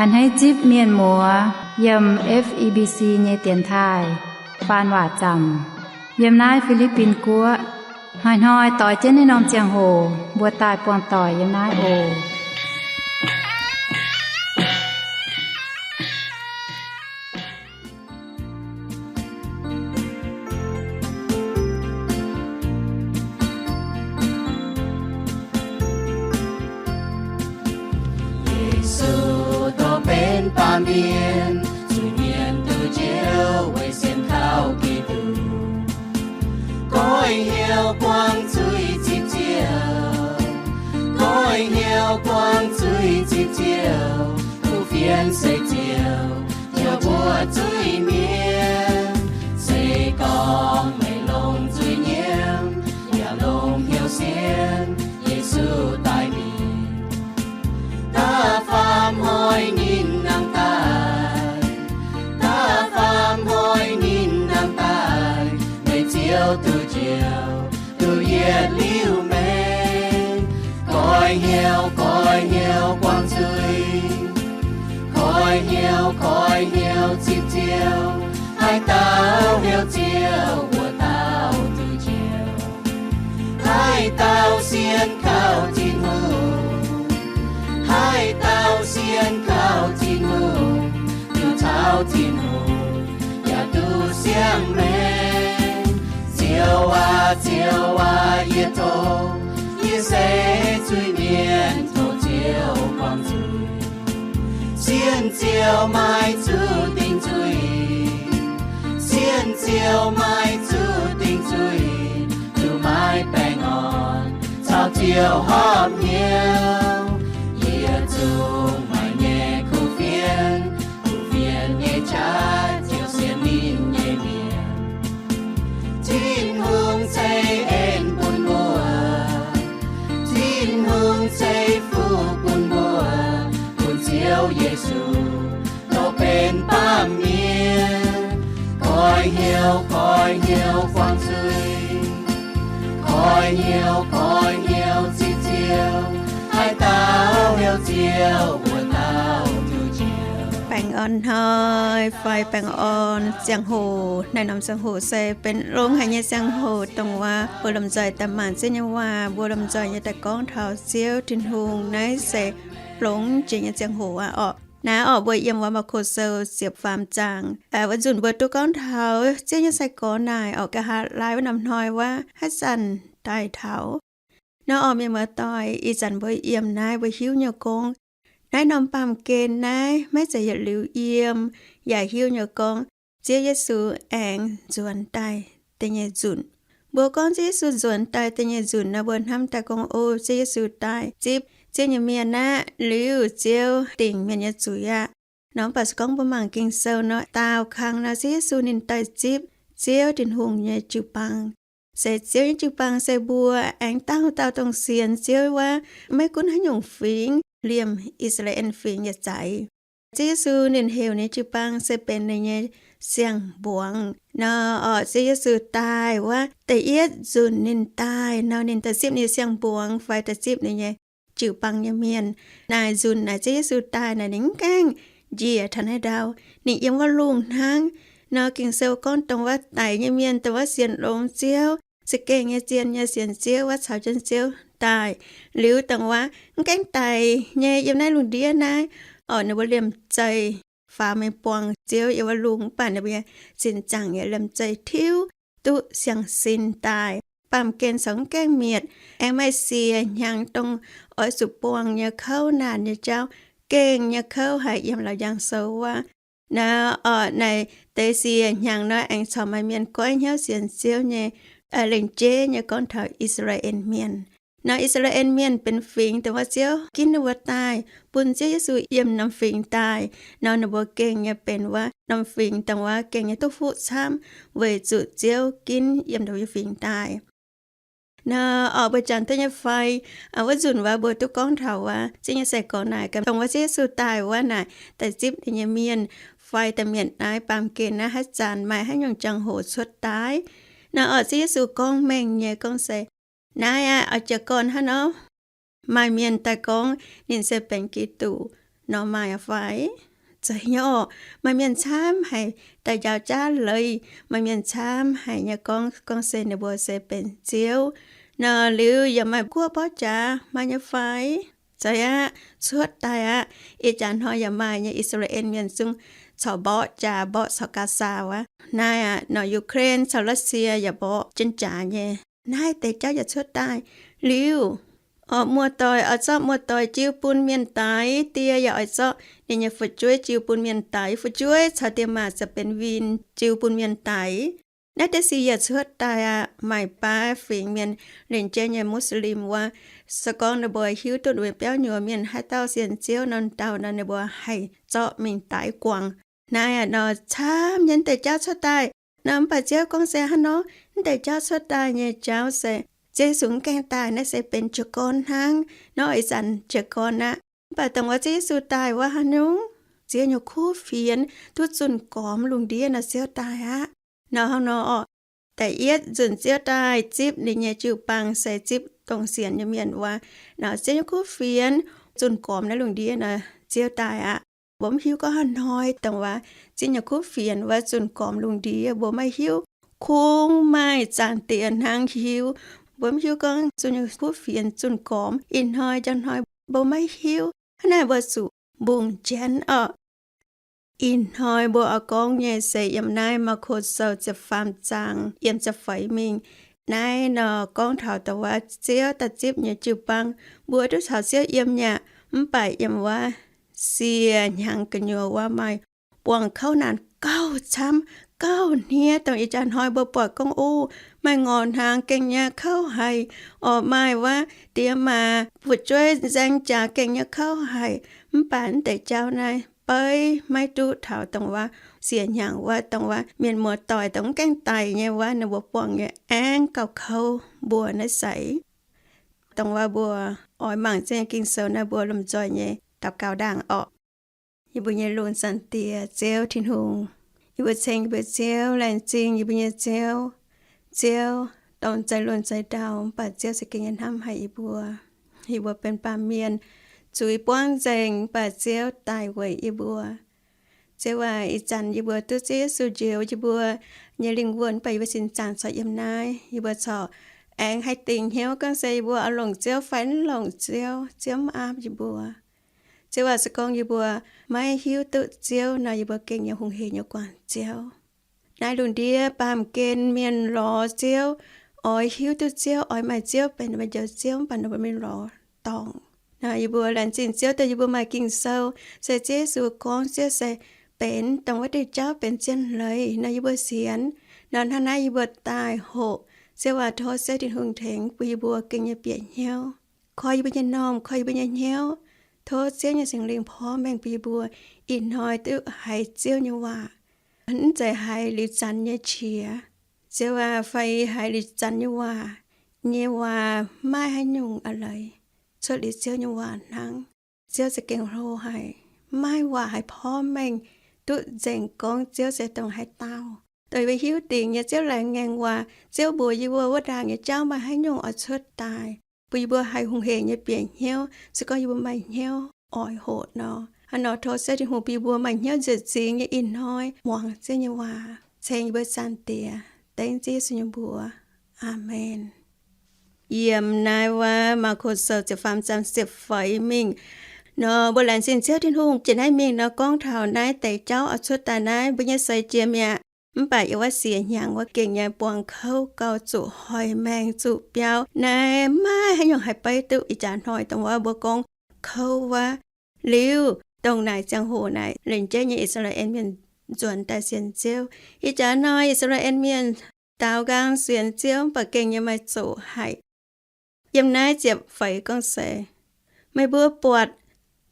A'hneiv zipv mienh muoz yiem F E B C nyei dienx taaih faan waac zaamc yiem naaiv Fi^li^bin Guoqv. Hnoi-hnoi doix jienv naaiv norm ziangh hoc mbuo daaih buangh doic yiem naaiv oc. Yesu dorh benx baamh mienh, zuiz-mienh duqv njoux weic sienx kaux Giduc. Goiv hnyouv buangv zuiz zipv ziouc, goiv hnyouv buangv zuiz zipv ziouc, kuv fienx se ziouc, ziouc mbuo zuiz-mienh. Se gorngv meih longc zuiz-nyiemv yaac longc hnyouv sienx, Yesu daaih mingh, da'faam hnoi ninh nangh daaih, da'faam hnoi ninh nangh daaih, meih ziouc duqv njoux, duqv yietc liuz meih. Goiv hnyouv, goiv hnyouv buangv zuiz, goiv hnyouv, goiv hnyouv zipv ziouc, haaix dauh hnyouv ziouc wuov dauh duqv njoux. Haaix dauh sienx kaux Tin-Hungh, haaix dauh sienx kaux Tin-Hungh, duqv caux Tin-Hungh yaac duqv siang-maengc. Ziouv aac, Ziouv aac, yie tov, yie se zuiz-mienh, tov Ziouv buangh zuiz. Sienx Ziouv maaih zuqc dingc zuiz, sienx Ziouv maaih zuqc dingc zuiz, zuqc maaih baengh orn caux Ziouv horpc hnyouv. Yietc zungv maaih nyei kuv fienx, kuv fienx nyei qaqv ziouc sienx ninh nyei mienh. Tin-Hungh ceix en bun mbuo, Tin-Hungh ceix fuqv bun mbuo, bun Ziouv Yesu lorz benx baamh mienh. Goiv hnyouv, goiv hnyouv buangv zuiz, goiv hnyouv, goiv hnyouv zipv Ziouv, haaix dauh hnyouv Ziouv wuov dauh duqv njoux. Baengh orn hnoi fai baengh orn ziangh hoc. Naaiv norm ziangh hoc se benx longx haic nyei ziangh hoc, dongh wuov mbuo lomh nzoih daaih mangc Ziouv nyei waac, mbuo lomh nzoih nyei daaih gorngv taux Ziouv Tin-Hungh. Naaiv se longx jiex nyei ziangh hoc aqv orqc. Naaiv orqc, mbuo yiem wuov Maako Sou ziepc faam zaang, wuov nzunc mbuo duqv gorngv taux Ziouv nyei sai-gorx naaic orqc, nqa'haav laai wuov norm hnoi wuov haaix zanc daaih taux. Naaiv orqc, mienh muoz-doic, ih zanc mbuo yiem naaiv mbuo hiuv nyei gorngv, naaiv norm baamh gen naaiv maiv zeiz yietc liuz yiem, yaac hiuv nyei gorngv Ziouv Yesu aengx nzuonx daaih da'nyeic nzunc. Mbuo gorngv Ziouv Yesu nzuonx daaih da'nyeic nzunc nor, mbuo hnamv daaih gorngv, o, Ziouv Yesu daaih zipv Ziouv nyei mienh aqv, liuz Ziouv dingc mienh nyei zuiz aqv. Nor mv baac se gorngv mbuo mangc Ging-Sou nor, daaux kangx nor Ziouv Yesu ninh daaih zipv Ziouv Tin-Hungh nyei jiu-baang. Se Ziouv nyei jiu-baang se mbuo aengx dauh dauh dongh sienx Ziouv wuov, maiv gunv haaix nyungc fingx, liemh I^saa^laa^en Fingx nyei za'eix. Ziouv Yesu ninh heuc ninh jiu-baang se benx ninh nyei siang-mbuangz. Nor orqc, Ziouv Yesu daaih wuov da'yietv nzunc ninh daaih nor, ninh daaih zipv ninh nyei siang-mbuangz fai daaih zipv ninh nyei jiu-baang nyei mienh. Naaic nzunc naaic Ziouv Yesu daaih naaic ninh mv gaengh njiec taux naaiv ndau. Ninh yiem wuov lungh hnangv. Nor Ging-Sou gorngv dongh wuov daic nyei mienh, dongh wuov sienx longx Ziouv, za'gengh nyei zien nyei sienx Ziouv wuov caux jienv Ziouv daaih. Liuz dongh wuov mv gaengh daic nyei yiem naaiv lungh ndiev naaiv orqc, ninh mbuo liemh zeih faaux mingh buangh Ziouv yiem wuov lungh, mv baac ninh mbuo nyei zinh zaangc yaac liemh zeih tiuv duqv siang-sin daaih. Baamh gen corc mv gaengh mietc, aengx maaih siec hnyangx dongh oix zuqc buangh nyei kouv naanc nyei jauv, gengh nyei kouv haic yiem Laauc Njang Sou wuov. Naaiv orqc, naaic deix siec hnyangx nor aengx corc maaih mienh goiv hnyouv sienx Ziouv nyei. Lengc jeiv nyei gorngv taux I^saa^laa^en Mienh. Nor I^saa^laa^en Mienh benx fingx dongh wuov Ziouv ginv ninh mbuo daaih, bun Ziouv Yesu yiem norm fingx daaih. Nor ninh mbuo gengh nyei benx wuov norm fingx dongh wuov gengh nyei duqv fuqv camv, weic zuqc Ziouv ginv yiem ninh mbuo nyei fingx daaih. Nor orqc, mbuo jangx duqv nyei fai, wuov nzunc wuov mbuo duqv gorngv taux wuov Ziouv nyei sai-gorx naaic, dongh wuov Ziouv Yesu daaih wuov naaic, daaih zipv ninh nyei mienh fai daaih mietc naaiv baamh gen naaiv haaix zanc, maaih haaix nyungc jangx hoc cuotv daaih. Nor orqc, Ziouv Yesu gorngv mengh nyei gorngv se, naaiv aqv, oix jiez gorn hnangv nor, maaih mienh daaih gorngv ninh se benx Giduc. nor maaih fai? Zeiz nyei orqc. Maaih mienh camv haic daaih njaaux jaav leiz. Maaih mienh camv haic nyei gorngv, gorngv se ninh mbuo se benx ziouv nor. Liuz yaac maaih guoqv mborqv jaax, maaih nyei fai? Zeiz aqv. Cuotv daaih aqv. Ih jaax hnoi yaac maaih nyei. I^saa^laa^en Mienh zungv corc mborqv jaax, mborqv corc Gaza wuov. Naaiv aqv, nor Ukraine caux Russia yaac mborqv jienv jaax nyei. Naaiv deix jauv yaac cuotv daaih. Liuz, orqc, muoz-doic oix zorqv muoz-doic jiu bun mienh daix, die yaac oix zorqv ninh nyei fu'jueiv jiu bun mienh daix. Fu'jueiv caux die maac ziouc benx win jiu bun mienh daix. Naaiv deix sic yaac cuotv daaih aqv. Maaih baav fingx mienh lingc jeiv nyei Muslim wuov, se gorngv ninh mbuo hiuv duqv ninh mbuo biauv nyuoz mienh haaix dauh sienx Ziouv nor, dauh nor ninh mbuo haih zorqv mingh daix guangc. Naaiv aqv, nor camv nyei deix jauv cuotv daaih. Nor mv baac Ziouv gorngv se hnangv nor, mv deix jauv cuotv daaih nyei jauv se Ziouv Yesu mv gaengh daaih, naaiv se benx jiez gorn hnangv nor, ih zanc jiez gorn aqv. Mv baac dongh wuov Ziouv Yesu daaih wuov haaix nyungc? Ziouv nyei kuv fienx duqv zunh gormx lungh ndiev nor Ziouv daaih aqv. Nor hnangv nor orqc, da'yietv nzunc Ziouv daaih zipv ninh nyei jiu-baang se zipv dongh sienx nyei mienh wuov. Nor Ziouv nyei kuv fienx zunh gormx naaiv lungh ndiev nor Ziouv daaih aqv. Mbuo mv hiuv gorngv haaix hnoi dongh wuov Ziouv nyei kuv fienx wuov zunh gormx lungh ndiev, mbuo maiv hiuv. Kungx maaih Zaangc Diex hnangv hiuv. Mbuo mv hiuv gorngv Ziouv nyei kuv fienx zunh gormx ih hnoi njang hnoi, mbuo maiv hiuv. Hnangv naaic mbuo zuqc mbungh jienv orqc. Ih hnoi mbuo oix gorngv nyei se yiem naaiv Maako Sou ziepc faam zaang yiem ziepc feix mingh. Naaiv nor gorngv taux dongh wuov Ziouv daaih zipv nyei jiu-baang, mbuo duqv caux Ziouv yiem nyei aqv. Mv baac yiem wuov sie hnyangx gu'nyuoz wuov maaih buangh kouv naanc gauh camv, gauh hniev, dongh ih jaax hnoi mbuo buatc gorngv, o, maaih ngorc hnaangx gengh nyei kouv haic, orqc, maaih wuov diex maac fu'jueiv nzaeng jaax gengh nyei kouv haic. Mv baac mv deix jauv naaiv beiv maiv duqv taux dongh wuov sie hnyangx wuov, dongh wuov mienh muoz-doic dongh mv gaengh daic nyei wuov, ninh mbuo buangh nyei aengv gauh kouv mbuo naaiv seix. Dongh wuov mbuo oix mangc Ziouv nyei Ging-Sou naaiv, mbuo lomh nzoih nyei daux gaux ndaangc orqc. Yie mbuo nyei lungh Zaangc Diex, Ziouv Tin-Hungh, yie mbuo ceng yie mbuo Ziouv, laengz zingh yie mbuo nyei Ziouv. Ziouv, dongh zeix lunx zeix ndau, mv baac Ziouv za'gengh nyei hnamv haic yie mbuo. Yie mbuo benx baamh mienh, zuiz buangv nzengc, mv baac Ziouv daaih weic yie mbuo. Ziouv aac, ih zanc yie mbuo duqv Ziouv Yesu njoux yie mbuo nyei lingh wuonh, mv baac yie mbuo sin zaangc corc yiem naaiv. Yie mbuo corc aengx haih dingc hnyouv gorngv se yie mbuo oix longc Ziouv fai mv longc Ziouv, Ziouv mv aapv yie mbuo. Ziouv aac, se gorngv yie mbuo maiv hiuv duqv Ziouv nor, yie mbuo gengh nyei hungh heic nyei guangc Ziouv. Naaiv lungh ndiev baamh gen mienh lorz Ziouv, oix hiuv duqv Ziouv, oix maaih Ziouv benx ninh mbuo njoux Ziouv, mv baac ninh mbuo mingh lorz dorngc. Nor yie mbuo laengz zingh Ziouv dongh yie mbuo maaih Ging-Sou, se Ziouv Yesu gorngv Ziouv se benx dongh wuov diuh jauv benx zien leiz nor yie mbuo sienx. Nor hnangv naaiv yie mbuo daaih hoqc. Ziouv aac, tov Ziouv Tin-Hungh tengx bun yie mbuo gengh nyei bieqc hnyouv, koi yie mbuo nyei m'normh, koi yie mbuo nyei hnyouv. Tov Ziouv nyei Singx Lingh porv mengh bun yie mbuo ih hnoi duqv haiz Ziouv nyei waac, mv zeiz haiz liuz zanc nyei qiex, Ziouv aac, fai haiz liuz zanc nyei waac, nyei waac maiv haaix nyungc a'leiz, cuotv liuz Ziouv nyei waac hnangv. Ziouv za'gengh hlo haic, maiv waac haih porv mengh duqv nzengc gorngv Ziouv se dongh haaix dauh. Dongh yie mbuo hiuv dingc nyei Ziouv laengz ngaengc waac, Ziouv mbuox yie mbuo wuov ndaangc nyei jauv maaih haaix nyungc oix cuotv daaih, bun yie mbuo haih hungh heic nyei bieqc hnyouv, se gorngv yie mbuo maaih hnyouv oix hoqc nor. Hnangv nor tov Ziouv Tin-Hungh bun yie mbuo maaih hnyouv nzieqc zingx nyei ih hnoi muangx Ziouv nyei waac, ceng yie mbuo Zaangc Diex, dengv Ziouv Yesu nyei mbuox. Aamen. Yiem naaiv wuov Maako Sou ziepc faam zaang ziepc feix mingh nor, mbuo laengz zingh Ziouv Tin-Hungh jiex naaiv mingh nor gorngv taux naaiv deix jauv oix cuotv daaih naaiv mbuo nyei seix jiex mi'aqv. Mv baac yiem wuov sie hnyangx wuov gengh nyei buangh kouv gauh zuqc hoic maengh zuqc biaux naaiv, maiv haaix nyungc haih beiv duqv ih jaax hnoi dongh wuov mbuo gorngv kouv wuov. Liuz dongh naaic ziangh hoc naaic, lengc jeiv nyei I^saa^laa^en Mienh nzuonx daaih sienx Ziouv. Ih jaax hnoi I^saa^laa^en Mienh daaux nqaang sienx Ziouv mv baac gengh nyei maaih zoqc haic. Yiem naaiv ziepc feix gorngv se, meih mbuo buatc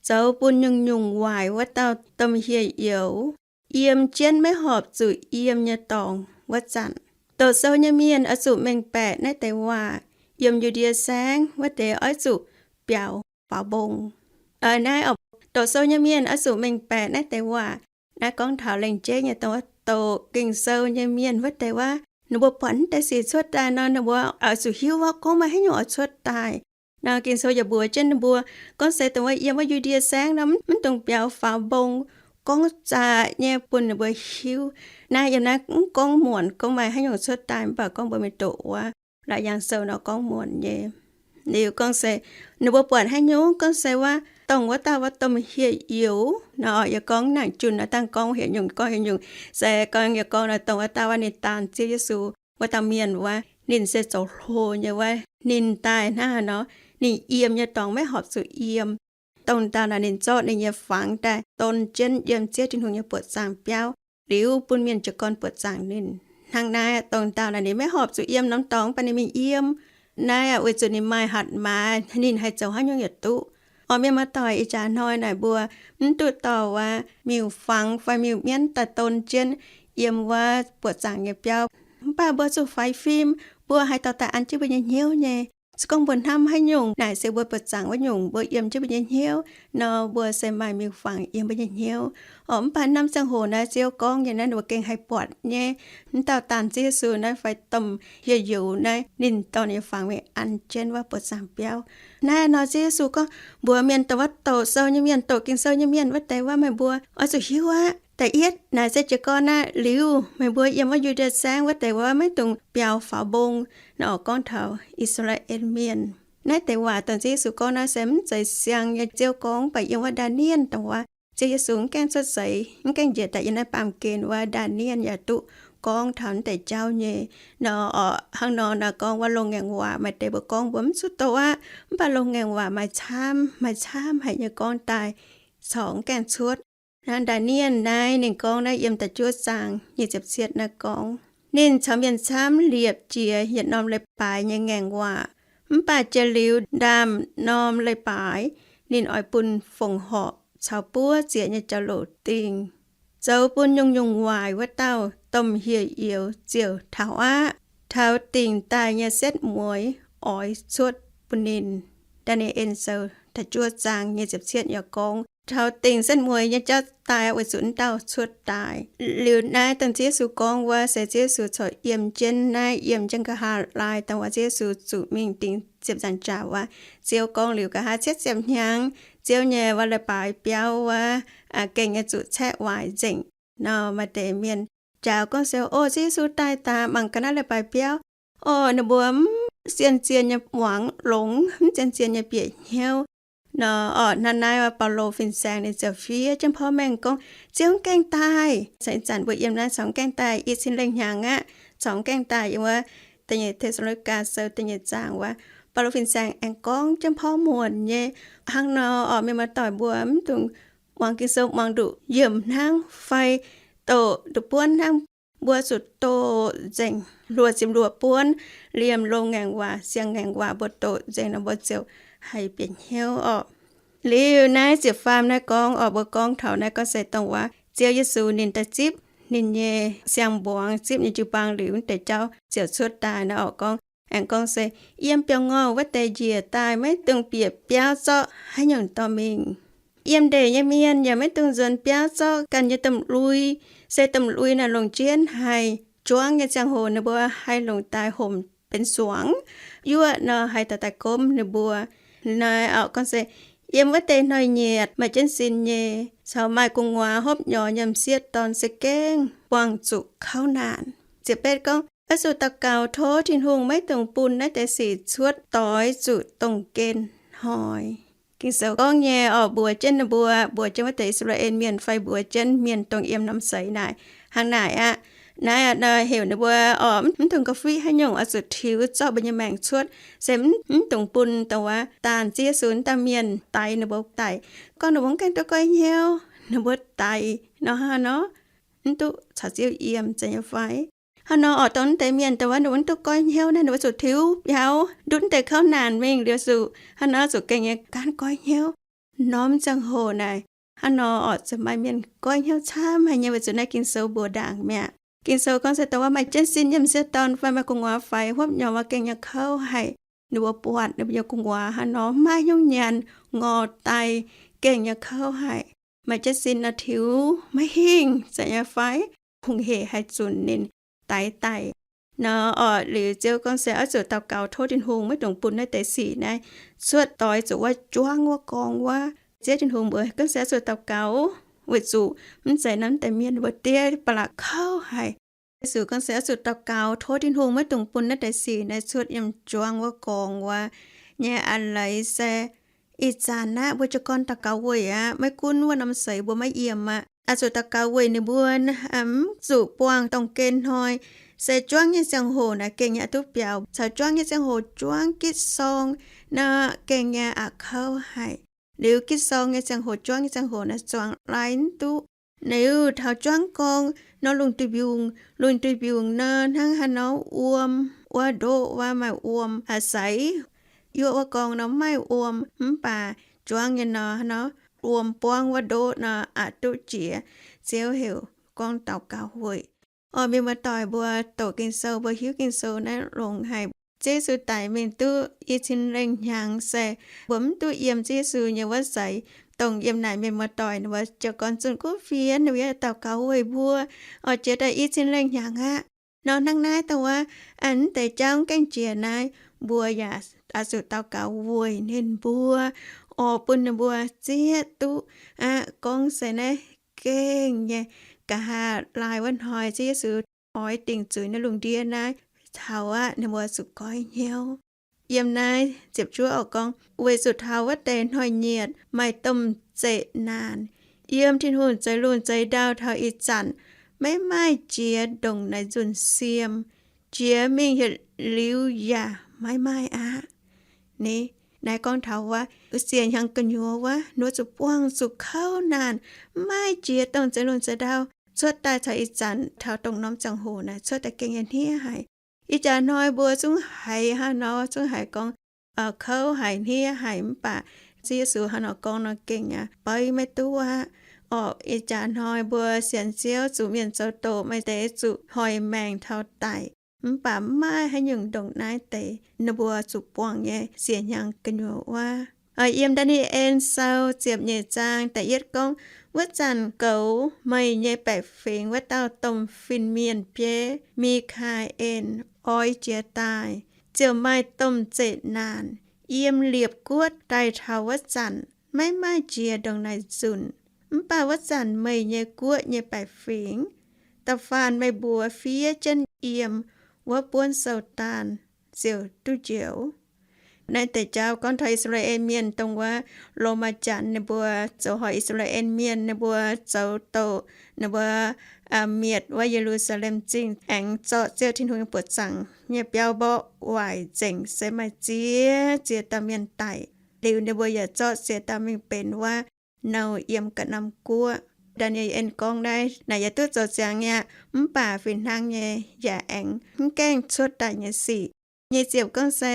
zoux bun nyungc-nyungc waaic wuov dauh domh hieh youz yiem jienv maiv horpc zuqc yiem nyei dorngx wuov zanc, doqc sou nyei mienh oix zuqc mengh baeqc naaiv deix waac. Yiem Yu^ndie Saengv wuov deix oix zuqc biaux faaux mbong. Naaiv, doqc sou nyei mienh oix zuqc mengh baeqc naaiv deix waac. Naaiv gorngv taux lengc jeiv nyei dongh wuov doqc Ging-Sou nyei mienh wuov deix wuov, ninh mbuo buatc naaiv deix sic cuotv daaih nor, ninh mbuo oix zuqc hiuv wuov gorngv maaih haaix nyungc oix cuotv daaih. Nor Ging-Sou yaac mbuox jienv ninh mbuo gorngv se dongh wuov yiem wuov Yu^ndie Saengv nor mv dungx biaux faaux mbong, gorngv zaqc nyei bun ninh mbuo hiuv. Naaiv yiem naaiv mv gorngv muonc gorngv maaih haaix nyungc cuotv daaih, mv baac gorngv mbuo mingh doqc wuov Laauc Yaangh Sou nor gorngv muonc nyei. Liuz gorngv se ninh mbuo buatc haaix nyungc gorngv se wuov dongh wuov dauh wuov domh hieh youz nor, yie gorngv nangc junh nor dangh gorngv haaix nyungc gorngv haaix nyungc, se gorngv yie gorngv nor dongh wuov dauh wuov ninh daanh Ziouv Yesu wuov dauh mienh wuov, ninh se zoux hlo nyei wuov, ninh daaih hnangv haaix nor, ninh yiem nyei dorngx maiv horpc zuqc yiem. Dongh dauh naaic ninh zorqv ninh nyei fangx daaih don jienv yiem Ziouv Tin-Hungh nyei buoqc zaangc biauv, liuz bun mienh jiez gorn buoqc zaangc ninh. Hnangv naaiv dongh dauh naaic ninh maiv horpc zuqc yiem norm dorngx, mv baac ninh mingh yiem. Naaiv aqv, weic zuqc ninh maaih hatc maaz, ninh haih zoux haaix nyungc yaac duqv. Orqc, mienh muoz-doic, ih jaax hnoi naaic mbuo mv duqv dorh wuov miuc-fangx fai miuc-mienv daaih don jienv yiem wuov buoqc zaangc nyei biauv. Mv baac mbuo zuqc faix fim, mbuo haaix dauh daaih an jienv mbuo nyei hnyouv nyei. Se gorngv mbuo hnamv haaix nyungc naaic se mbuo buoqc zaangc wuov nyungc mbuo yiem jienv mbuo nyei hnyouv nor, mbuo se maaih miuc-fangx yiem mbuo nyei hnyouv. Orqc, mv baac norm ziangh hoc naaiv Ziouv gorngv nyei naaiv ninh mbuo gengh haih buatc nyei. Mv dauh daanh Ziouv Yesu naaiv fai domh hieh youz naaiv ninh dorh ninh nyei fangx mingh an jienv wuov buoqc zaangc biauv. Naaiv nor Ziouv Yesu gorngv mbuox mienh dongh wuov doqc sou nyei mienh, doqc Ging-Sou nyei mienh wuov deix wuov, meih mbuo oix zuqc hiuv aqv. Da'yietv naaic se jiez gorn aqv, liuz meih mbuo yiem wuov Yu^ndie Saengv wuov deix wuov maiv dungx biaux faaux mbong. Nor gorngv taux I^saa^laa^en Mienh. Naaiv deix waac dongh Ziouv Yesu gorngv naaiv se mv zeiz siang nyei Ziouv gorngv, mv baac yiem wuov Ndaa^nie^en dongh wuov Ziouv Yesu mv gaengh cuotv seix, mv gaengh njiec daaih yiem naaiv baamh gen wuov, Ndaa^nie^en yaac duqv gorngv taux naaiv deix jauv nyei. Nor orqc, hnangv nor naaic gorngv wuov loz-ngaengc waac maaih deix mbuo gorngv mbuo mv zuqc doqc aqv, mv baac loz-ngaengc waac maaih camv, maaih camv haic nyei gorngv daaih corc mv gaengh cuotv. Naaiv Ndaa^nie^en naaiv ninh gorngv naaiv yiem da'juov zaang nyic ziepc cietv naaiv gorngv, ninh caux mienh camv liepc jiez yietc norm leiz-baaix nyei ngaengc waac. Mv baac jiex liuz ndaamv-norm leiz-baaix, ninh oix bun fongc horc caux buov zieqc nyei jauv-louc dingh, zoux bun nyungc-nyungc waaic wuov dauh domh hieh youz ziouc taux aqv. Taux dingc daaih nyei setv mueiz oix cuotv bun ninh. Ndaa^ni^en Sou da'juov zaang nyic ziepc cietv yaac gorngv, taux dingc setv mueiz nyei jauv daaih weic zuqc wuov dauh cuotv daaih. Liuz naaiv dongh Ziouv Yesu gorngv wuov se Ziouv Yesu corc yiem jienv naaiv, yiem jienv nqa'haav laai dongh wuov Ziouv Yesu zuqc mingh dingc ziepc nzaangc jaax wuov. Ziouv gorngv liuz nqa'haav cietv ziepc hnyangx, Ziouv nyei wuov leiz-baaix biauv wuov gengh nyei zuqc caeqv waaic nzengc. Nor maaih deix mienh njaaux gorngv se, O, Ziouv Yesu daaih daaih mangc gaax naaiv leiz-baaix biauv. O, ninh mbuo mv zien-zien nyei muangx longx, mv zien-zien nyei bieqc hnyouv. Nor orqc, hnangv naaiv wuov Baulo fin-saeng ninh ziouc fiev jienv porv mengh gorngv, Ziouv mv gaengh daaih. Caux ih zanc mbuo yiem naaiv corc mv gaengh daaih, i cin lengh hnyangx aqv, corc mv gaengh daaih. Yiem wuov da'nyeic Te^saa^lo^ni^gaa Sou da'nyeic zaang wuov, Baulo fin-saeng aengx gorngv jienv porv muonc nyei. Hnangv nor orqc, mienh muoz-doic, mbuo mv dungx muangx Ging-Sou muangx nduqc yiemc hnangv fai doqc nduqc buonv hnangv. Mbuo zuqc doqc nzengc, luoqc ziepc luoqc buonv, liemh loz-ngaengc waac, siang-ngaengc waac mbuo doqc nzengc nor, mbuo ziouc haih bieqc hnyouv orqc. Liuz naaiv ziepc faam naaiv gorngv orqc, mbuo gorngv taux naaiv gorngv se dongh wuov Ziouv Yesu ninh daaih zipv ninh nyei siang-mbuangz, zipv ninh jiu-baang liuz, wuov deix jauv ziouc cuotv daaih naaiv orqc. Gorngv aengx gorngv se yiem biauv-ngorh wuov deix njiec daaih maiv dungx bieqc biauv zorqv haaix nyungc dorh mingh. Yiem ndeic nyei mienh yaac maiv dungx nzuonx biauv zorqv ganh nyei domh lui, se domh lui naaic longc jienv haih juangv nyei ziangh hoc ninh mbuo haih longc daaih homc benx suangx, yuoqv nor haih daaih daaih gomv ninh mbuo. Naaiv orqc gorngv se yiem wuov deix hnoi-nyieqc maaih jienv sin nyei caux maaih gu'nguaaz hopv nyorx nyei m'sieqv dorn se gengh buangh zuqc kouv naanc. Ziepc betv gorngv, oix zuqc daux gaux tov Tin-Hungh maiv dungx bun naaiv deix sic cuotv doix zuqc dongh gen hnoi. Ging-Sou gorngv nyei orqc, mbuox jienv ninh mbuo, mbuox jienv wuov deix I^saa^laa^en Mienh fai mbuox jienv mienh dongh yiem norm seix naaic hnangv naaic aqv. Naaiv nor heuc ninh mbuo orqc, mv dungx gauh fiqv haaix nyungc, oix zuqc tiux zorqv mbuo nyei maengc cuotv, se mv dungx bun dongh wuov daanh Ziouv Yesu wuov dauh mienh daix ninh mbuo daic. Gorngv ninh mbuo mv gaengh duqv goiv hnyouv, ninh mbuo daix nor hnangv nor, mv duqv caux Ziouv yiem, zeiz nyei fai? Hnangv nor orqc, dongh wuov deix mienh dongh wuov ninh mbuo mv duqv goiv hnyouv naaiv, ninh mbuo zuqc tiux biaux ndutv wuov deix kouv naanc mingh liuz zuqc hnangv nor zuqc gengh nyei gaanv goiv hnyouv. Norm ziangh hoc naaic hnangv nor orqc, zuqc maaih mienh goiv hnyouv camv haic nyei weic zuqc naaiv Ging-Sou mbuox ndaangc mi'aqv. Ging-Sou gorngv se dongh wuov maaih jienv sin nyei m'sieqv dorn fai maaih gu'nguaaz faix hopv nyorx wuov gengh nyei kouv haic. Ninh mbuo buatc ninh mbuo nyei gu'nguaaz hnangv nor maiv nyungc nyanc, ngorc daaih gengh nyei kouv haic. Maaih jienv sin nor tiux maiv hingh, zeiz nyei fai? Hungh hec haih zunc ninh daix daic. Nor orqc, liuz Ziouv gorngv se oix zuqc daux gaux tov Tin-Hungh maiv dungx bun naaiv deix sic naaiv cuotv doix zuqc wuov juangv wuov gorngv wuov. Ziouv Tin-Hungh mbuox gorngv se oix zuqc daux gaux weic zuqc mv zeiz naaiv deix mienh mbuo diev ba'laqc kouv haic. Yesu gorngv se oix zuqc daux gaux tov Tin-Hungh maiv dungx bun naaiv deix sic naaiv cuotv yiem juangv wuov gorngv wuov. Nyei a'leiz se ih zanc naaiv mbuo jiez gorn daux gaux weic aqv, maiv gunv wuov norm seix mbuo maiv yiem aqv, oix zuqc daux gaux weic ninh mbuo mv zuqc buangh dongh gen hnoi, se juangv nyei ziangh hoc naaiv gengh yaac duqv biaux, caux juangv nyei ziangh hoc juangv gitv sorng nor gengh yaac a'kouv haic. Liuz gitv sorng nyei ziangh hoc juangv nyei ziangh hoc naaiv zuangx lai mv duqv. Liuz taux juangv gorngv nor lungh duih mbiungc, lungh duih mbiungc nor hnangv haaix nor wuom, wuov ndoqv wuov maaih wuom a'saix. Yuoqv wuov gorngv nor maaih wuom mv baac juangv nyei nor, nor wuom buangv wuov ndoqv nor aqc duqv jiex. Ziouv heuc gorngv daux gaux weic. Orqc, mienh muoz-doic mbuo doqc Ging-Sou, mbuo hiuv Ging-Sou naaiv longx haic. Ziouv Yesu daic mingh duqv i cin lengh hnyangx se mbuo mv duqv yiem Ziouv Yesu nyei wuov seix. Dongh yiem naaic mienh muoz-doic ninh mbuo jiez gorn zunh kuv fienx, ninh mbuo yaac daux gaux weic mbuo. Orqc, jiex daaih i cin lengh hnyangx aqv. Nor hnangv naaiv dongh wuov, mv deix jauv gaengh jiex naaiv, mbuo yaac oix zuqc daux gaux weic ninh mbuo, orqc, bun ninh mbuo zieqv duqv aqv. Gorngv se naaiv gengh nyei, nqa'haav laai wuov hnoi Ziouv Yesu oix dingc zuiz naaiv lungh ndiev naaiv taux aqv, ninh mbuo zuqc goiv hnyouv. Yiem naaiv ziepc juov orqc gorngv, weic zuqc taux wuov deix hnoi-nyieqc maaih domh zeqc naanc, yiem Tin-Hungh zeix lungh zeix ndau taux ih zanc maiv maaih jiex ndongc naaiv nzunc siem. Jiex mingh yietc liuz yaac maiv maaih aqv. Ni, naaiv gorngv taux wuov siec hnyangx gu'nyuoz wuov, ninh mbuo zuqc buangh zuqc kouv naanc, maiv maaih jiex dongh zeix lungh zeix ndau. Cuotv daaih caux ih zanc taux dongh norm ziangh hoc naaiv cuotv daaih gengh yaac hniev haic. Ih jaax hnoi mbuo zungv haiz hnangv nor, zungv haiz gorngv kouv haic, hniev haic, mv baac Ziouv Yesu hnangv nor gorngv nor gengh aqv, beiv maiv duqv aqv. Orqc, ih jaax hnoi mbuo sienx Ziouv zuqc mienh zoux doqc, maaih deix zuqc hoic maengc taux daic, mv baac maiv maaih haaix nyungc ndongc naaiv deix ninh mbuo zuqc buangh nyei siec hnyangx gu'nyuoz wuov. Yiem Ndaa^ni^en Sou ziepc nyeic zaang da'yietv gorngv, wuov zanc goux meih nyei baeqc fingx wuov dauh domh fin-mienh biei, Mi^kaa^en, oix jiez daaih, ziouc maaih domh zeqc naanc yiem liepc guoqv daaih taux wuov zanc, maiv maaih jiex ndongc naaic nzunc. Mv baac wuov zanc meih nyei guoqv nyei baeqc fingx, da'faanh meih mbuox fiev jienv yiem wuov buonv sou-daan, ziouc duqv njoux. Naaiv deix jauv gorngv taux I^saa^laa^en Mienh dongh wuov Lomaa Janx ninh mbuo zoux hoic I^saa^laa^en Mienh, ninh mbuo zoux doqc, ninh mbuo mietc wuov Ye^lu^saa^lem Zingh, aengx zorqv Ziouv Tin-Hungh nyei buoqc zaangc nyei biauv mborqv waaic nzengc, se maaih ziex ziex dauh mienh daic. Liuz ninh mbuo yaac zorqv ziex dauh mingh benx wuov nouh yiem ga'naaiv guoqv. Ndaa^ni^en gorngv naaiv naaic yaac duqv zoux ziangx aqv, mv baac fih hnangv nyei yaac aengx mv gaengh cuotv daaih nyei sic. Nyic ziepc gorngv se,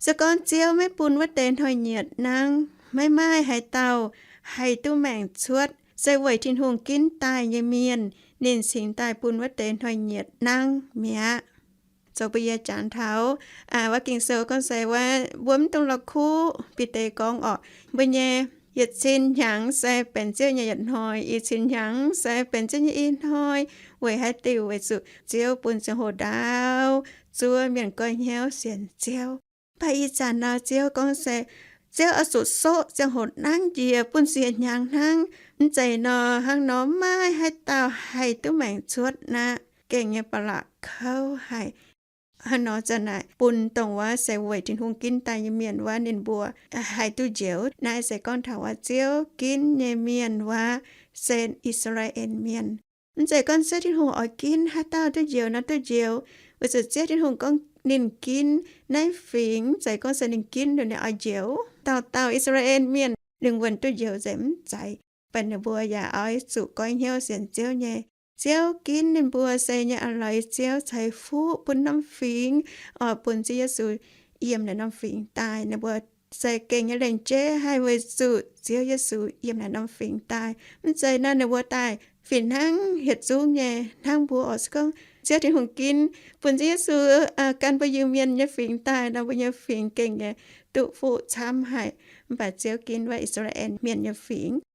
se gorngv Ziouv maiv bun wuov deix hnoi-nyieqc nangv, maiv maaih haaix dauh haih duqv maengc cuotv. Se weic Tin-Hungh ginv daaih nyei mienh, ninh cingx daaih bun wuov deix hnoi-nyieqc nangv mi'aqv. Zoux bun yie jangx taux wuov Ging-Sou gorngv se wuov, mbuo mv dungx la'kuqv. Bide gorngv orqc, mbuo nyei yietc cin hnyangx se benx Ziouv nyei yietc hnoi, i cin hnyangx se benx Ziouv nyei i hnoi. Weic haaix diuc? Weic zuqc Ziouv bun ziangh hoc ndaauv zuov mienh goiv hnyouv sienx Ziouv. Mv baac ih zanc nor Ziouv gorngv se, Ziouv oix zuqc soqv ziangh hoc nangv njiec bun siec hnyangx hnangv. Mv zeiz nor, hnangv nor maiv maaih haaix dauh haih duqv maengc cuotv aqv. Gengh nyei ba'laqc kouv haic. Hnangv nor zanc naaic bun dongh wuov se weic Tin-Hungh ginv daaih nyei mienh wuov, ninh mbuo haih duqv njoux. Naaiv se gorngv taux wuov Ziouv ginv nyei mienh wuov, se I^saa^laa^en Mienh. Mv zeiz gorngv Ziouv Tin-Hungh oix ginv haaix dauh duqv njoux nor duqv njoux. Weic zuqc Ziouv Tin-Hungh gorngv ninh ginv naaiv fingx, mv zeiz gorngv se ninh ginv liuz ninh oix njoux. Dauh dauh I^saa^laa^en Mienh lingh wuonh duqv njoux nzengc mv zeiz, baac ninh mbuo yaac oix zuqc goiv hnyouv sienx Ziouv nyei. Ziouv ginv ninh mbuo se nyei a'leiz Ziouv ceix fuqv bun norm fingx, oix bun Ziouv Yesu yiem naaiv norm fingx daaih. Ninh mbuo se gengh nyei lengc jeiv haih weic zuqc Ziouv Yesu yiem naaiv norm fingx daaih. Mv zeiz nor ninh mbuo daaih fih hnangv hieh zungv nyei. Hnangv mbuo oix gorngv Ziouv Tin-Hungh ginv bun Ziouv Yesu gan mbuo Iu-Mienh nyei fingx daaih nor, mbuo nyei fingx gengh nyei duqv fuqv camv haic. Mv baac Ziouv ginv wuov I^saa^laa^en Mienh nyei fingx.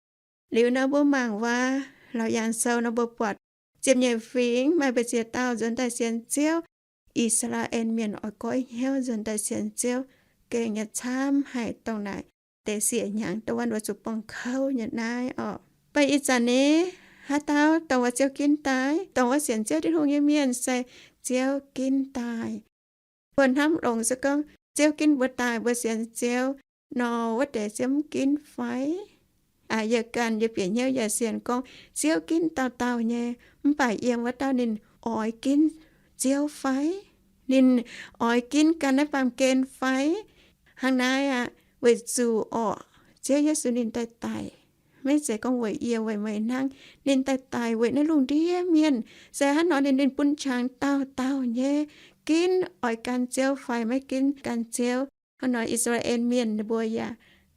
Liuz nor mbuo mangc wuov Laauc Yaangh Sou nor mbuo buatc ziepc nyeic fingx maaih mbu'ziex dauh nzuonx daaih sienx Ziouv. I^saa^laa^en Mienh oix goiv hnyouv nzuonx daaih sienx Ziouv gengh nyei camv haic dongh naaic deix siec hnyangx dongh wuov nduov zuqc buangh kouv nyei naaiv orqc. Mv baac ih zanc ni, haaix dauh dongh wuov Ziouv ginv daaih, dongh wuov sienx Ziouv Tin-Hungh nyei mienh se Ziouv ginv daaih. Mbuo hnamv longx se gorngv Ziouv ginv mbuo daaih, mbuo sienx Ziouv nor, wuov deix Ziouv mv ginv fai? Yie ganh yie bieqc hnyouv yaac sienx gorngv Ziouv ginv dauh dauh nyei, mv baac yiem wuov dauh ninh oix ginv Ziouv fai? Ninh oix ginv gan naaiv baamh gen fai? Hnangv naaiv aqv, weic zuqc orqc, Ziouv Yesu ninh daaih daic maiv zeiz gorngv weic yie weic meih hnangv. Ninh daaih daic weic naaiv lungh ndiev mienh. Se hnangv nor ninh, ninh bun qangx dauh dauh nyei, ginv oix gan Ziouv fai maiv ginv gan Ziouv. Hnangv nor I^saa^laa^en Mienh ninh mbuo yaac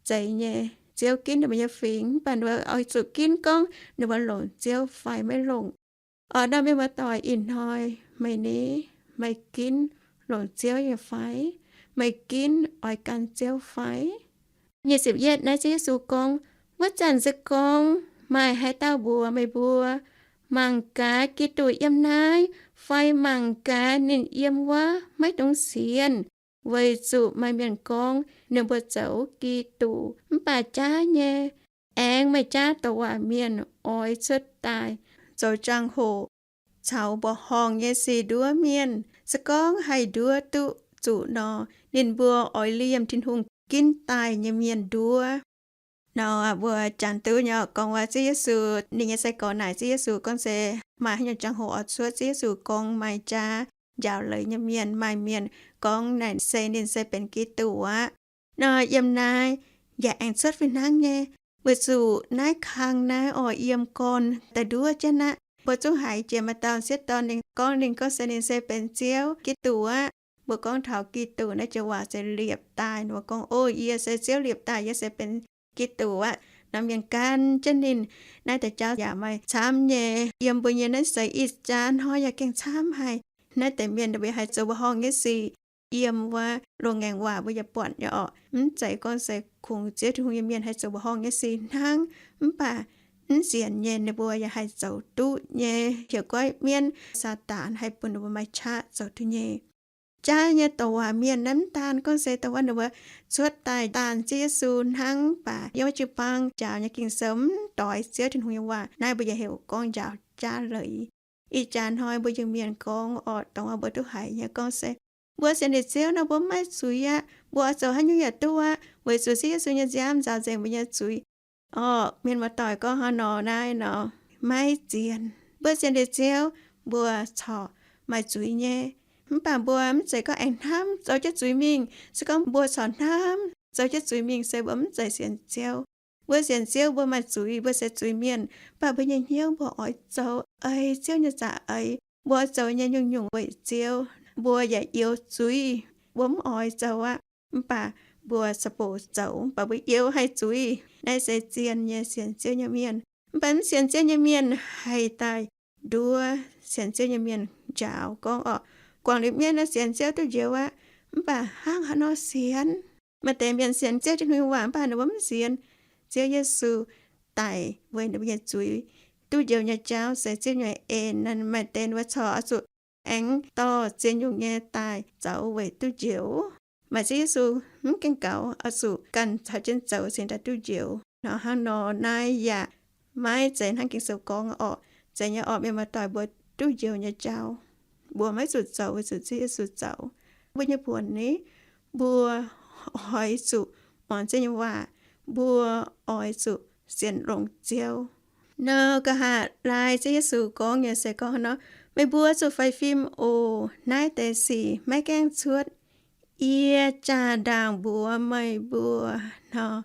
zeiz nyei, Ziouv ginv ninh mbuo nyei fingx, mv baac ninh mbuo oix zuqc ginv gorngv ninh mbuo longc Ziouv fai maiv longc. Orqc, nor mienh muoz-doic, ih hnoi meih ni, meih ginv longc Ziouv nyei fai? Meih ginv oix gan Ziouv fai? Nyic ziepc yietv naaiv Ziouv Yesu gorngv, wuov zanc se gorngv maaih haaix dauh mbuox meih mbuo, mangc gaax, Giduc yiem naaiv, fai mangc gaax, ninh yiem wuov, maiv dungx sienx, weic zuqc maaih mienh gorngv ninh mbuo zoux Giduc mv baac jaav nyei. Aengx maaih jaav douc waac mienh oix cuotv daaih zoux jangx-hoc caux mbuoqc horngh nyei sic nduov mienh. Se gorngv haih nduov duqv zuqc nor, ninh mbuo oix liemh Tin-Hungh ginv daaih nyei mienh nduov. Nor mbuo jangx duqv nyei gorngv wuov Ziouv Yesu ninh nyei sai-gorx naaic Ziouv Yesu gorngv se maaih haaix nyungc jangx-hoc oix cuotv, Ziouv Yesu gorngv maaih jaav njaaux leiz nyei mienh, maaih mienh gorngv naaic se ninh se benx Giduc aqv. Nor yiem naaiv yaac aengx cuotv fih hnangv nyei, weic zuqc naaiv kang naaiv oix yiem gorn daaih nduov jienv aqv. Mbuo zungv haiz jiex maaih dauh sieqv dorn ninh gorngv, ninh gorngv se ninh se benx Ziouv Giduc aqv. Mbuo gorngv taux Giduc naaiv joux waac se liepc daaih. Ninh mbuo gorngv, o, yie se Ziouv liepc daaih, yie se benx Giduc aqv. Nor mienh gan jienv ninh. Naaiv deix jauv yaac maaih camv nyei. Yiem mbuo nyei naaiv seix ih jaax hnoi yaac gengh camv haic. Naaiv deix mienh ninh mbuo haih zoux mbuoqc horngh nyei sic. Yiem wuov loz-ngaengc waac mbuo yaac buatc nyei orqc. Mv zeiz gorngv se kungx Ziouv Tin-Hungh nyei mienh haih zoux mbuoqc horngh nyei sic hnangv, mv baac mv sienx nyei ninh mbuo yaac haih zoux duqv nyei. Heuc goiv mienv, Saadaan haih bun ninh mbuo maaih qaqv zoux duqv nyei. Jaav nyei douc waac mienh naaiv mv daan gorngv se dongh wuov ninh mbuo cuotv daaih daanh Ziouv Yesu hnangv, mv baac yiem wuov jiu-baang njaaux nyei Ging-Sou mv doix Ziouv Tin-Hungh nyei waac. Naaiv mbuo yaac heuc gorngv njaaux jaav leiz. Ih jaax hnoi mbuo Iu-Mienh gorngv orqc, dongh wuov mbuo duqv haiz nyei gorngv se, mbuo sienx liuz Ziouv nor mbuo mv maaih zuiz aqv, mbuo oix zoux haaix nyungc yaac duqv aqv, weic zuqc Ziouv Yesu nyei nziaamv nzaaux nzengc mbuo nyei zuiz. Orqc, mienh muoz-doic, gorngv haaix nor naaiv nor maiv zien. Mbuo sienx liuz Ziouv, mbuo corc maaih zuiz nyei, mv baac mbuo mv zeiz gorngv aengx hnamv zoux jienv zuiz mingh. Se gorngv mbuo corc hnamv zoux jienv zuiz mingh se mbuo mv zeiz sienx Ziouv. Mbuo sienx Ziouv mbuo maaih zuiz, mbuo se zuiz-mienh, mv baac mbuo nyei hnyouv mbuo oix zoux ei Ziouv nyei za'eix. Mbuo zoux nyei nyungc-nyungc weic Ziouv, mbuo yaac youx zuiz, mbuo mv oix zoux aqv. Mv baac mbuo supposed zoux, mv baac mbuo youx haih zuiz. Naaiv se zien nyei sienx Ziouv nyei mienh. Mv baac mv sienx Ziouv nyei mienh haih daaih nduov sienx Ziouv nyei mienh njaaux gorngv orqc, guangc liuz mienv naaiv sienx Ziouv duqv njoux aqv, mv baac hnangv haaix nor sienx? Maaih deix mienh sienx Ziouv Tin-Hungh waac mv baac ninh mbuo mv sienx. Ziouv Yesu daic weic ninh mbuo nyei zuiz duqv njoux nyei jauv se Ziouv nyei en. Maaih deix ninh mbuo corc oix zuqc aengx dorh zien nyungc nyei daaih zoux weic duqv njoux. Maaih Ziouv Yesu mv gaengh gaux, oix zuqc ganh caux jienv zoux cingx daaih duqv njoux. Nor hnangv nor naaiv yaac maiv zeiz hnangv Ging-Sou gorngv orqc. Zeiz nyei orqc, mienh muoz-doic, mbuo duqv njoux nyei jauv mbuo maiv zuqc zoux weic zuqc Ziouv Yesu zoux. Mbuo nyei buonc ni, mbuo oix zuqc muangx Ziouv nyei waac, mbuo oix zuqc sienx longx Ziouv. Nor nqa'haav laai Ziouv Yesu gorngv nyei se gorngv nor, meih mbuo zuqc faix fim oc. Naaiv deix sic maiv gaengh cuotv, yie jaa-ndaangc mbuox meih mbuo nor.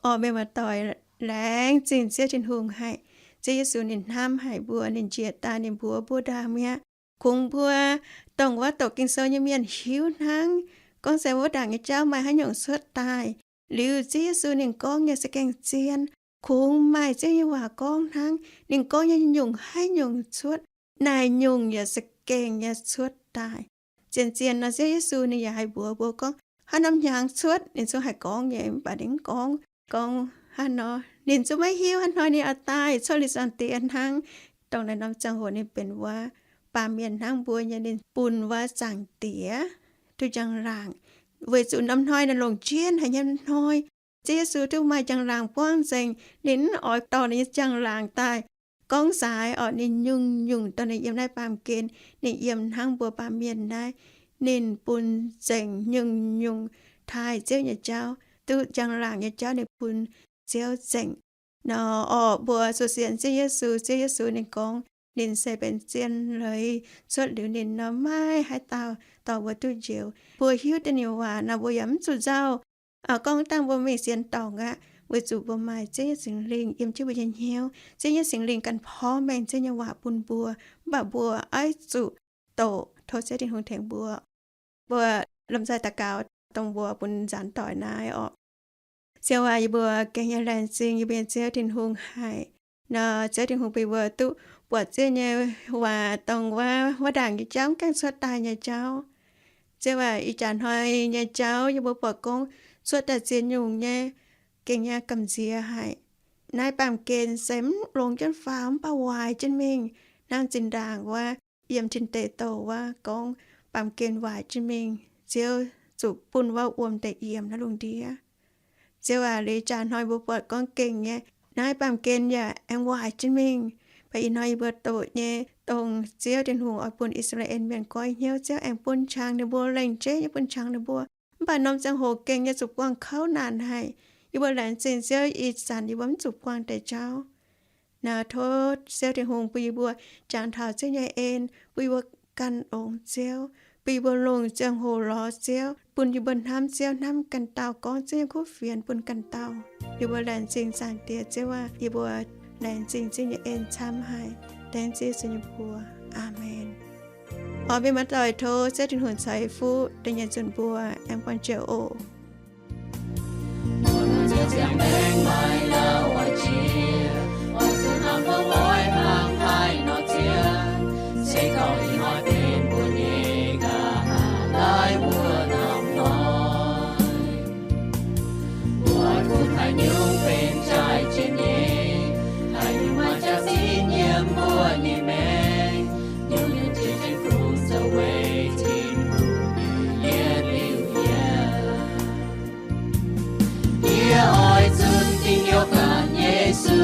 Orqc, mienh muoz-doic, laengz zingh Ziouv Tin-Hungh haic. Ziouv Yesu ninh hnamv haic mbuo, ninh njiec daaih ninh mbuox mbuo ndaangc mi'aqv. Kungx mbuo dongh wuov doqc Ging-Sou nyei mienh hiuv hnangv, gorngv se wuov ndaangc nyei jauv maaih haaix nyungc cuotv daaih. Liuz Ziouv Yesu ninh gorngv nyei se gengh zien. Kungx maaih Ziouv nyei waac gorngv hnangv, ninh gorngv nyei nyungc haaix nyungc cuotv, naaic nyungc yaac se gengh nyei cuotv daaih. Zien-zien nor Ziouv Yesu ninh yaac haih mbuox mbuo gorngv, haaix norm hnyangx cuotv, ninh zungv haih gorngv nyei, mv baac ninh mv gorngv, gorngv haaix nor, ninh zungv maiv hiuv haaix hnoi ninh oix daaih cuotv liuz Zaangc Diex hnangv. Dongh naaiv norm ziangh hoc ninh benx wuov baamh mienh hnangv mbuo nyei, ninh bun wuov Zaangc Diex duqv njang-laangc, weic zuqc norm hnoi naaiv longc jienv haic nyei hnoi. Ziouv Yesu duqv maaih njang-laangc buangv nzengc, ninh mv oix dorh ninh nyei njang-laangc daaih gorngv saaix orqc. Ninh nyungc-nyungc dorh ninh yiem naaiv baamh gen, ninh yiem hnangv mbuo baamh mienh naaiv, ninh bun nzengc nyungc-nyungc taaih Ziouv nyei jauv, duqv njang-laangc nyei jauv ninh bun Ziouv nzengc. Nor orqc, mbuo zuqc sienx Ziouv Yesu. Ziouv Yesu ninh gorngv ninh se benx zien leiz, cuotv liuz ninh nor maiv haaix dauh dorh mbuo duqv njoux. Mbuo hiuv deix ninh waac nor mbuo yaac mv zuqc nzauh. Gorngv dangh mbuo mingh sienx dorngc aqv, weic zuqc mbuo maaih Ziouv nyei Singx Lingh yiem jienv mbuo nyei hnyouv. Ziouv nyei Singx Lingh ganh porv mengh Ziouv nyei waac bun mbuo, mv baac mbuo oix zuqc doqc tov Ziouv Tin-Hungh tengx mbuo. Mbuo lomh nzoih daux gaux dongh mbuo bun nzaanx doic naaiv orqc. Ziouv aac, yie mbuo gengh nyei laengz zingh yie mbuo nyei Ziouv Tin-Hungh haic. Nor Ziouv Tin-Hungh bun yie mbuo duqv buatc Ziouv nyei waac dongh wuov, wuov ndaangc nyei jauv, mv gaengh cuotv daaih nyei jauv. Ziouv aac, ih jaax hnoi nyei jauv yie mbuo buatc gorngv cuotv daaih ziex nyungc nyei, gengh nyei gamh nziex haic. Naaiv baamh gen se mv longx jienv faaux, mv baac waaic jienv mingh. Hnangv zinh ndaangc wuov yiem tin deic douh wuov gorngv baamh gen waaic jienv mingh, Ziouv zuqc bun wuov wuom deix yiem naaiv lungh ndiev. Ziouv aac, liuz jaax hnoi mbuo buatc gorngv gengh nyei, naaiv baamh gen yaac aengx waaic jienv mingh. Mv baac ih hnoi yie mbuo doqc nyei, dongh Ziouv Tin-Hungh oix bun I^saa^laa^en Mienh goiv hnyouv, Ziouv aengx bun qangx ninh mbuo, lengc jeiv nyei bun qangx ninh mbuo. Mv baac norm ziangh hoc gengh nyei zuqc buangh kouv naanc haic. Yie mbuo laengz zingh Ziouv, ih zanc yie mbuo mv zuqc buangh deix jauv. Naaiv tov Ziouv Tin-Hungh bun yie mbuo jangx taux Ziouv nyei en, bun yie mbuo gan longx Ziouv, bun yie mbuo longc ziangh hoc lorz Ziouv, bun yie mbuo hnamv Ziouv, hnamv ganh dauh, gorngv Ziouv nyei kuv fienx bun ganh dauh. Yie mbuo laengz zingh Zaangc Diex Ziouv aac, yie mbuo laengz zingh Ziouv nyei en camv haic. Dengv Ziouv Yesu nyei mbuox. Aamen. Orqc, mienh muoz-doic, tov Ziouv Tin-Hungh ceix fuqv da'nyeic nzunc mbuo aengx buangh joux oc. Yie oix zunh dingh youh ganh Yesu,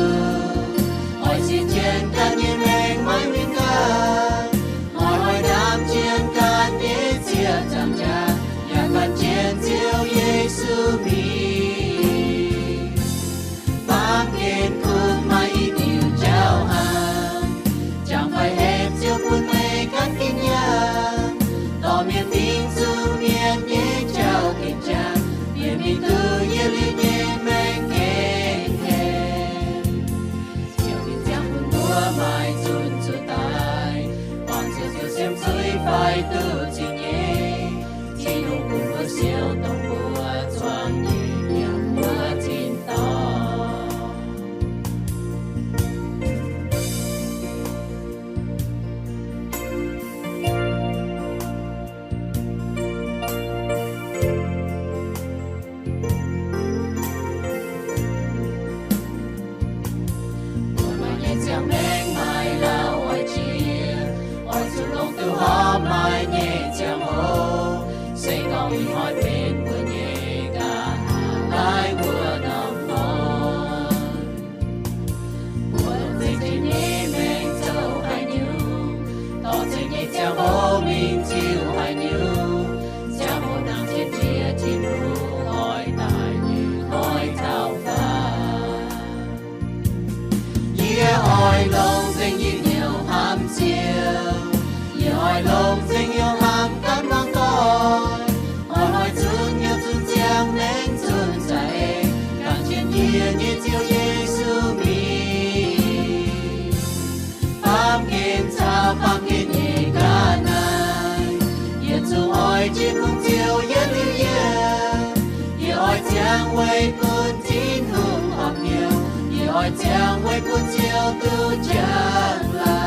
oix ciev jienv ganh nyei maengc maiv winh ganh, oix hoic ndaamv jienv ganh nyei ziec zaangc jaax, yaac ganh jienv Ziouv Yesu mingh. Baamh gen kungx maaih i diuc jauv haic, jangx fai hepc Ziouv bun meih gan gengh yaac, dorh mienh mingh zuqc mienh nyei jauv gengh jangx, mienh mingh duqv yietc liuz nyei maengc gengh hec. Ziouv mingh ziangh bun mbuo maaih nzunc zuqc daaih, buangh zuqc Ziouv siemv zuiz fai duqv zingh nyei. Tin-Hungh bun mbuo siou dongh mbuo zuangx nyei yiem mbuo tin-dorngh. Mbuo maaih nyei ziangh maengc maaih lauh oix jiex, oix zuqc longc duqv horpc maaih nyei ziangh hoc. Se gorngv ih hnoi benx mbuo nyei nqa'haav laaiv wuov norm hnoi, mbuo longc zengc jiex nyei maengc zoux haaix nyungc, dorh zengc nyei ziangh hoc mingh ziux haaix nyungc, ziangh hoc nangc jienv jiex Tin-Hungh oix daaih nyei hnoi taux faaux. Yie oix longc nzengc yie hnyouv hnamv Ziouv. Yie oix longc nzengc hnyouv hnamv ganh muangx doic. Oix hoic zunv hnyouv zunv ziangx maengc zunv za'eix, ganh jienv yie nyei Ziouv Yesu mingh. Baamh gen caux baamh gen nyei ga'naaiv, yie zuqc oix jienv bun Ziouv yietc liuz yiem. Yie oix ziangh weic bun Tin-Hungh horpc hnyouv. Yie oix ziangh weic bun Ziouv duqv njang-laangc.